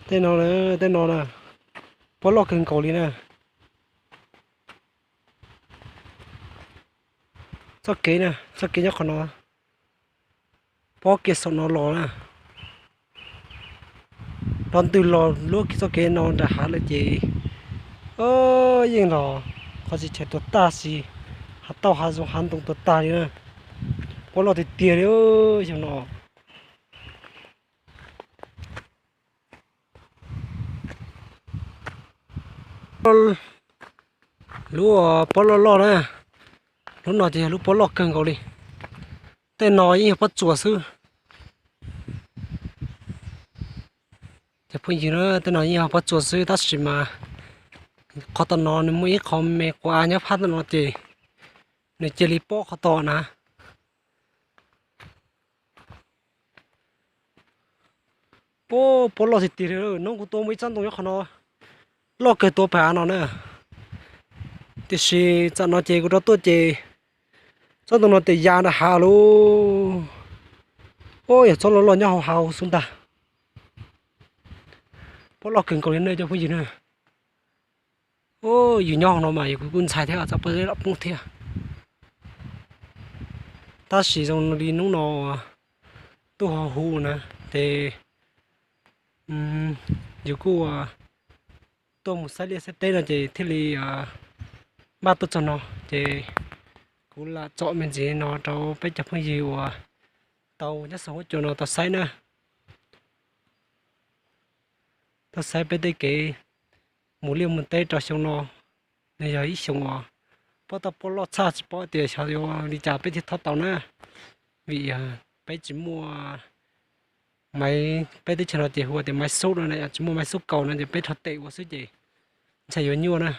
Tej no, tej no na, pob loj kawg nkaus li na. Txoj kev na, txoj kev nyob qhov no, pob kiag saum no los na, los ntws los luaj kiag txoj kev no nram hav lawm ces, yeej los qhov tsis chaws tuag tag, tsis hav tauj hav zoov hav ntoo tuag tag li na. Pob loj tiag tiag li xyoo no. Lub pob loj loj na, lub no ces yog lub pob loj kawg nkaus li. Tej no yeej yog pob tsuas xwb. Cov phooj ywg na, tej no yeej yog pob tsuas xwb tab sis mas qhov tom no nws muaj ib qho me quav av nyob phab tom no ces nws cia li pob qhov tom na. Pob, pob loj tiag tiag li. Hnub kuv tuaj muaj ib tsob ntoo nyob qhov no loj kawg tuaj pem av no na. Tiam sis tsam no ces kuv rov tuaj ces tsob ntoo no tes ya nram hav lauj. Yog tsob loj loj nyob hauv hav xwb ntag. Pob loj kawg nkaus li na cov phooj ywg na. Yus nyob hauv no mas yus kuj ntshai thiab, tsam pob zeb los poob thiab. Tab sis zoo li hnub no tuaj hauv huv na, ces yus kuj tuaj mus saib liaj saib teb no ces thiaj li npaj tuaj txog no, ces kuv lam tsom me ntsis no rau peb cov phooj ywg uas tau nyob saum huab cua no tau saib na. Tau saib peb tej kev mus liaj mus teb rau xyoo no, nws yog ib xyoo uas pob tau pob loj tshaj, tsis paub tias xyov yuav li cas peb thiaj thob tau na. Vim peb tsis muaj maiv, peb teb chaws no ces hu tias maiv xub no, tsis muaj maiv xub kaus no ces peb rho tes ua xwb ces ntshai yuav nyuaj na.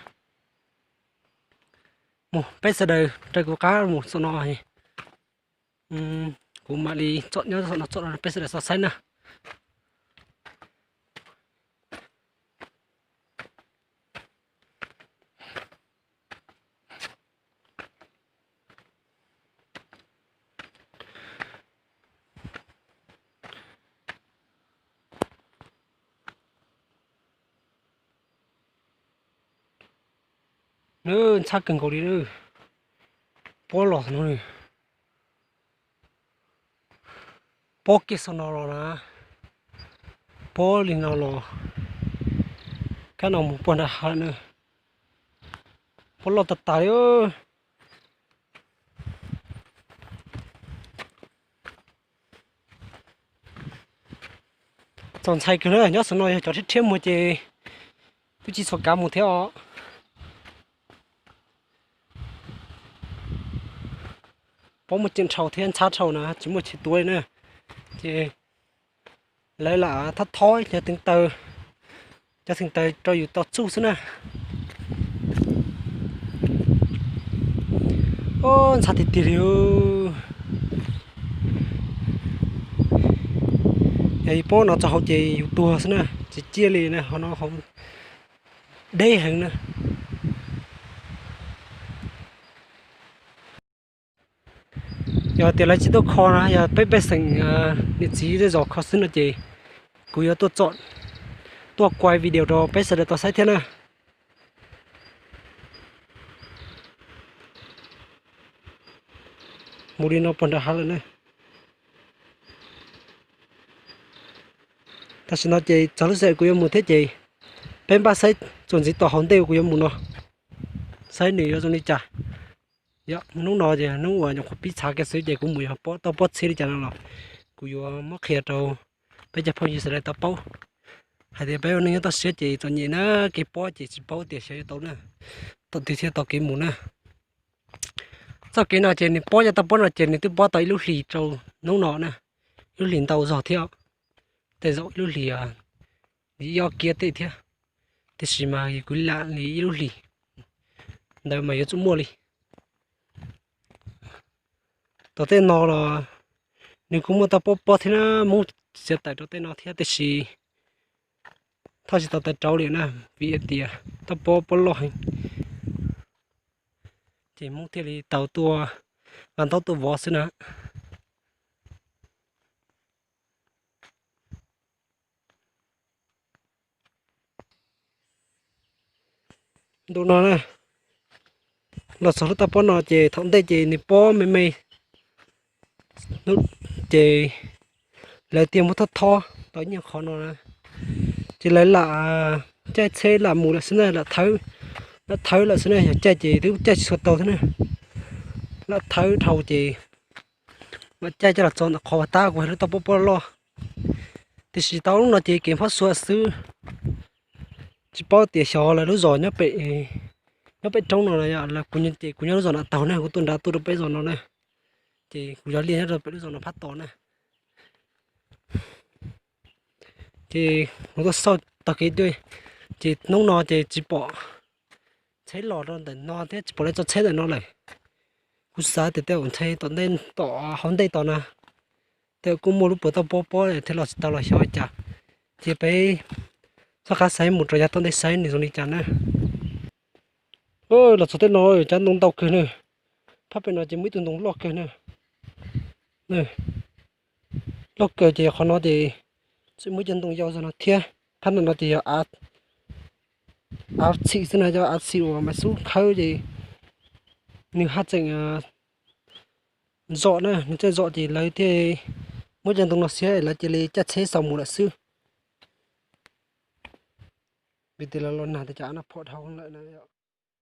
Mus, peb sawv daws raws kuv qab mus saum no. Kuv mam li tsom nyob saum no tsom rau peb sawv daws tau saib na. Nws ntshab kawg nkaus li, pob los no, pob kiag saum no los na, pob li no los, kab no mus puag nram hav na, pob loj tag tag li. Txaus ntshai kawg na, nyob saum no yog cov rhiab rhiab muag ces twb tsis txhua kav mus thiab os. Pob muaj ceem dhau thiab ntxhab dhau na, tsis muaj chaw tuav li na. Ces lawv lam thob thob cov theej taw, cov theej taw rau yus tau txuj xwb na. Ntxhab tiag tiag li. Yog yus pob no txog hauv ces yus tuag xwb na, tsis ciaj li na, hauv no hauv deb heev na. Yog tias lawv tsis tuaj kho na, yog peb pej xeem niam txiv zej zos kho xwb no ces kuv yuav tuaj txom, tuaj kuaj video rau peb sawv daws tau saib thiab na. Mus li no puag nram hav lawm na. Tam sim no ces txog lub sij hawm kuv yuav mus thiab ces peb npaj saib txuas ntxiv tom hauv ntej kuv yuav mus no, saib nws yuav zoo li cas. Yog hnub no ces hnub uas nyuam qhuav pib txhav kiag xwb ces kuv mus yog pob tau pob txhiab li cas no los kuv yuav muab qhia rau peb cov phooj ywg sawv daws tau paub hais tias peb ua neej nyob toj siab ces txom nyem na, kev pob ces tsis paub tias xyov yuav tau na, thaum twg thiaj tau kev mus na. Txoj kev no ces nws pob, cov tau pob no ces nws twb pob tau ib lub hlis rau hnub no na, ib lub hlis ntau zog thiab, tej zaum ib lub hlis li ib ob kiab tej thiab, tiam sis mas kuv lam li ib lub hlis ntawd mas yuav tsum muaj li. Tom tej no los nws kuj muaj tau pob pob thiab na, Hmoob txiav tawm rau tej no thiab tiam sis thauj tsis tau taws rauv li na, vim tias tau pob pob loj heev, ces Hmoob thiaj li tau tuaj nqa ntaub tuaj vov xwb na. Ntu no na, los txog lub toj pob no ces thaum ntej ces nws pob me me, ces lawv tias muab thob thob tau nyiaj qhov no na, ces lawv lam caij tsheb lam mus lawm xwb na, lam thawb, lam thawb lawm xwb na, yog caij ces twb caij tsis tshua tau thiab na, lam thawb dhau ces mam caij coj los txog ntawm qhov uas tab kuv hais lub toj pob pob loj. Tiam sis tau lub no ces kev phob xuav xwb, tsis paub tias xyov lawv lub zos nyob pem, nyob pem roob no, kuv ces kuv nyob lub zos no taug na, kuv tuaj nrad tuaj rau peb zos no na, ces kuv yog liaj nyob rau pem lub zos no phab tos na. Ces kuv tuaj xauj tog kev tuaj, ces hnub no ces tsis pom tsheb los rau ntawm no thiab tsis pom lawv tso tsheb ntawm no lawm. Kuv xav tias tej zaum ntshe tom ntej, tom hauv ntej tos na, tej zaum kuj muaj lub puas toj pob pob thiaj los tsis tau los xyov cas. Ces peb txoj qab saib mus rau yav tom ntej saib nws zoo li cas na. Los txog tej no cov ntoo ntau kawg na, phab pem no ces muaj ib tug ntoo loj kawg na, loj kawg ces qhov no ces tseem muaj cov ntoo yau zog no thiab, phab no no ces yog av txhim xwb na, yog av txhim uas mas xub khawb ces nws haj tseem zom na, nws tseem zom ces lawv thiaj muab cov ntoo no xiab lawv cia li caij tsheb xaus mus lawm xwb. Vim tias lawv los nag tas cov av no phom dhau lawm na.